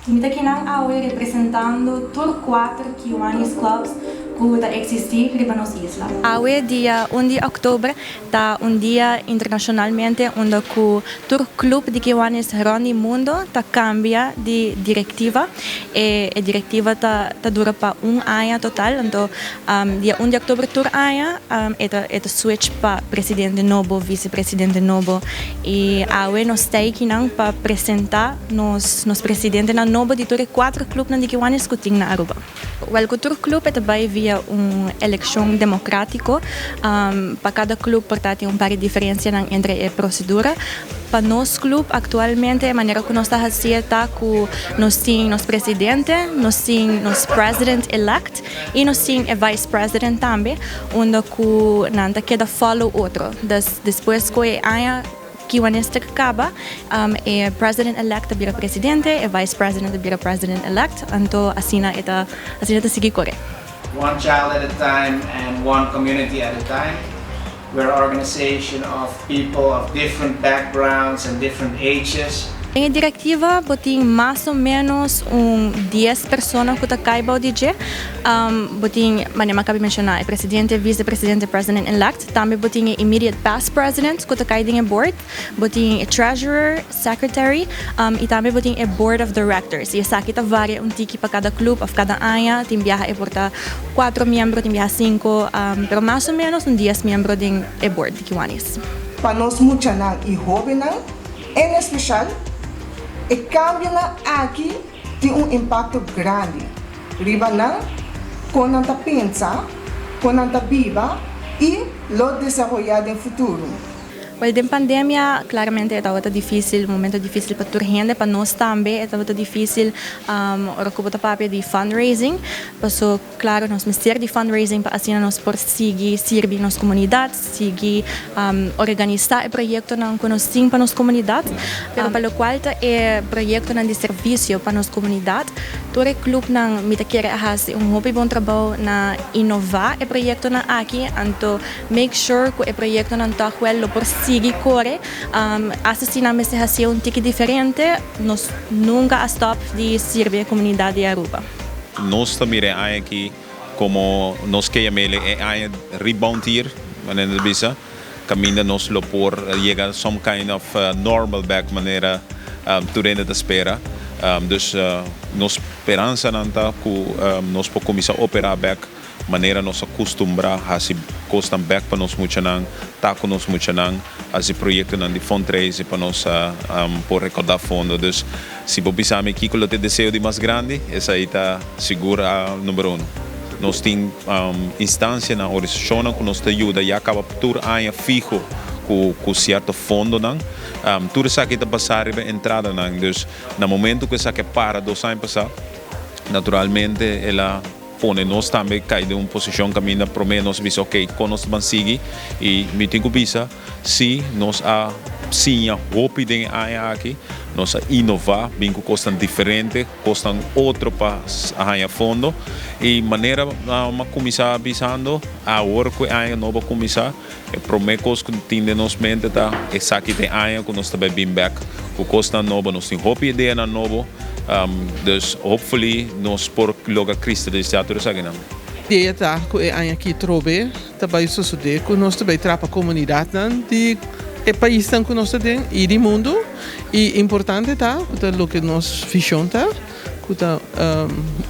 Mi ta akinan awe representando tur kuater Kiwanis Clubs ku ta eksistí riba nos isla. Awe dia un di òktober ta un dia internashonalmente unda ku tur club di Kiwanis rònt di mundo ta kambia di direktiva. E direktiva ta ta dura pa un aña total, anto dia un di òktober tur aña e ta e ta switch pa presidente nobo, visepresidente nobo i awe nos ta akinan pa presentá Nos nos presidentenan nobo di tur e kuater clubnan di Kiwanis ku tin na Aruba. Wèl ku tur club e ta bai via un elekshon demokratiko. Pa kada club por ta tin un par di diferensianan entre e prosedura. Pa nos club aktualmente e manera ku nos ta hasié ta ku nos tin nos presidente, nos tin nos president elect i nos tin e vice president tambe unda ku nan ta keda follow otro. Dus despues ku e aña. Kiwanis ta kaba, e president elect ta bira presidente, e vice president ta bira president elect, anto asina e ta asina ta sigui kore. One child at a time and one community at a time. We're an organization of people of different backgrounds and different ages. Den e direktiva bo tin mas o ménos un dies persona ku ta kai bou di dje. Bo tin, manera mi a kaba di menshoná, e presidente, visepresidente, president elect. Tambe bo tin e immediate past president ku ta kai den e board, bo tin e treasurer, secretary i tambe bo tin e board of directors. I esaki ta varia un tiki pa kada club of kada aña. Tin biaha e por ta kuatro miembro, tin biaha sinku, pero mas o menos un dies miembro den e board di Kiwanis. Pa nos muchanan i hóbennan en espeshal, e kambionan aki tin un impakto grandi riba nan, kon nan ta pensa, kon nan ta biba i lo desaroyá den futuro. Wel, den pandemia claramente e tabata dificil, un momento dificil pa tur hende, pa nos tambe e tabata dificil ora cu bo ta papia di fundraising, paso claro nos mester di fundraising pa asina nos por sigui sirbi nos comunidad, sigui organisa e proyectonan cu nos tin pa nos comunidad, pero pa locual ta e proyectonan di servicio pa nos comunidad, Tur e clubnan mi ta kere a haci un hopi bon trabou na inova e proyectonan aki, anto make sure cu e proyectonan toch wel lo por sigui core. Hasta si nan mester hacié un tiki diferente, nos nunca a stop di sirbi e comunidad di Aruba. Nos ta mira e aña aki como nos ke yam'el e aña rebound year, manera nan ta bisa, caminda nos lo por yega some kind of normal bek manera tur hende ta spera. Dus nos speransanan ta cu nos por cuminsa opera bek manera nos a custumbra haci cosnan bek pa nos muchanan, ta cu nos muchanan, haci proyectonan di fundraising pa nos por recorda fondo. Dus si bo bisa mi kico lo ta e deseo di mas grandi, esai ta sigur numero uno. Nos tin instancianan, organisacionnan cu nos ta yuda ya caba tur aña fiho cu cierto fondonan. Tur esaki ta basa riba entradanan. Dus na momento cu esaki a para dos aña pasa, naturalmente el a pone nos tambe cay den un posicion caminda prome nos a bisa ok, con nos ta ban sigui? Y mi tin cu bisa si nos a siña hopi den e aña aki, nos a inova, bin cu cosnan diferente, cosnan otro pa haña fondo. Y manera mi a cuminsa bisando, awor cu e aña nobo a cuminsa, E promé kos ku tin den nos mente ta esaki ta e aña ku nos ta bai bin bèk ku kosnan nobo. Nos tin hopi ideanan nobo, dus hopefully nos por logra kristalisá tur esakinan. Idea ta ku e aña aki trobe ta bai sosodé ku nos ta bai trapa komunidatnan di e paisnan ku nos ta den i di mundu. I importante ta ku ta loke nos vishon ta, ku ta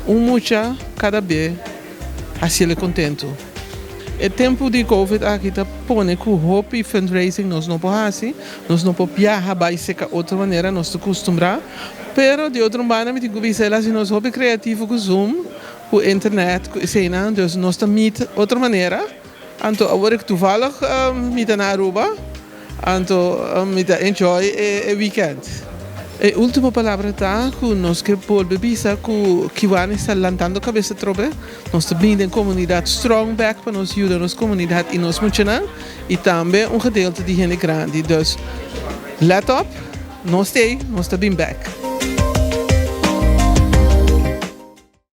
un mucha kada be hasiel kontentu. E tempu di covid aki ta pone ku hopi fundraising nos no por hasi, nos no por biaha bai seka otro manera nos ta kustumbrá, pero di otro banda mi tin ku bisa el hasi nos hopi kreativo ku zoom, ku internet, ku eseinan, dus nos ta meet otro manera, anto awor ik toevallig mi ta na Aruba. Anto mi ta enjoy e weekend. E ultimo palabra ta ku nos ke bolbe bisa ku Kiwanis ta lantando kabes atrobe. Nos ta bini den komunidat strong bek pa nos yuda nos komunidat i nos muchanan i tambe un gedeelte di hende grandi. Dus let op, nos t'ei, nos ta bin bek.